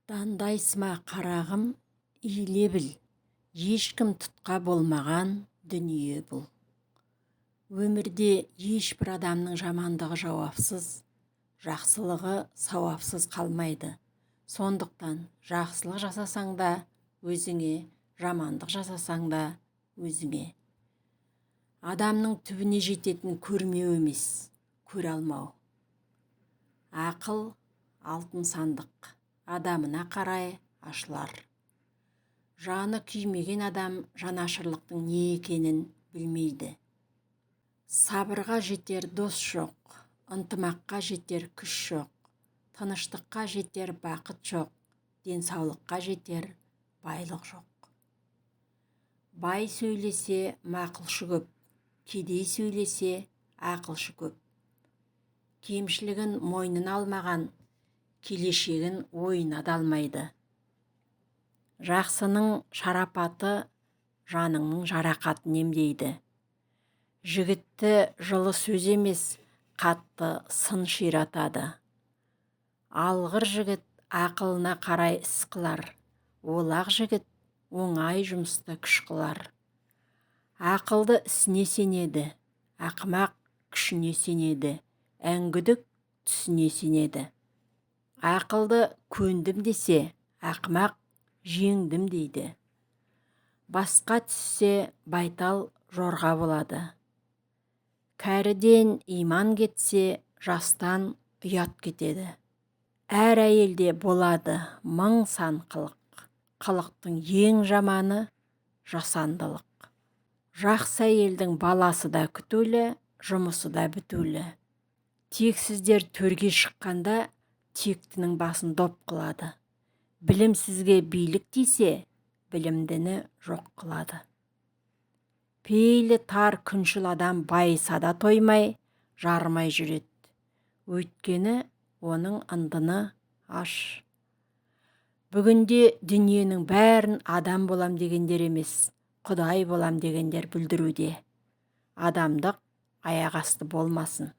Дандайсыма, қарағым, иіле біл, ешкім тұтқа болмаған дүние бұл. Өмірде ешбір адамның жамандығы жауапсыз, жақсылығы сауапсыз қалмайды. Сондықтан жақсылық жасасаң да өзіңе, жамандық жасасаң да өзіңе. Адамның түбіне жететін көрмеу емес, көре алмау. Ақыл – алтын сандық, адамына қарай ашылар. Жаны күймеген адам жанашырлықтың не екенін білмейді. Сабырға жетер дос жоқ, ынтымаққа жетер күш жоқ, тыныштыққа жетер бақыт жоқ, денсаулыққа жетер байлық жоқ. Бай сөйлесе, мақұлшы көп, кедей сөйлесе, ақылшы көп. Кемшілігін мойнына алмаған келешегін ойына да алмайды. Жақсының шарапаты жаныңның жарақатын емдейді. Жігітті жылы сөз емес, қатты сын ширатады. Алғыр жігіт ақылына қарай іс қылар, олақ жігіт оңай жұмысты күш қылар. Ақылды ісіне сенеді, ақымақ күшіне сенеді, әңгүдік түсіне сенеді. Ақылды көндім десе, ақымақ жеңдім дейді. Басқа түссе, байтал жорға болады. Кәріден иман кетсе, жастан ұят кетеді. Әр әйелде болады мың сан қылық, қылықтың ең жаманы – жасандылық. Жақсы әйелдің баласы да күтулі, жұмысы да бітулі. Тексіздер төрге шыққанда, тектінің басын доп қылады. Білімсізге билік тисе, білімдіні жоқ қылады. Пейілі тар күншіл адам байыса да тоймай, жарымай жүреді, өйткені оның ындыны аш. Бүгінде дүниенің бәрін адам болам дегендер емес, құдай болам дегендер бүлдіруде. Адамдық аяқ асты болмасын.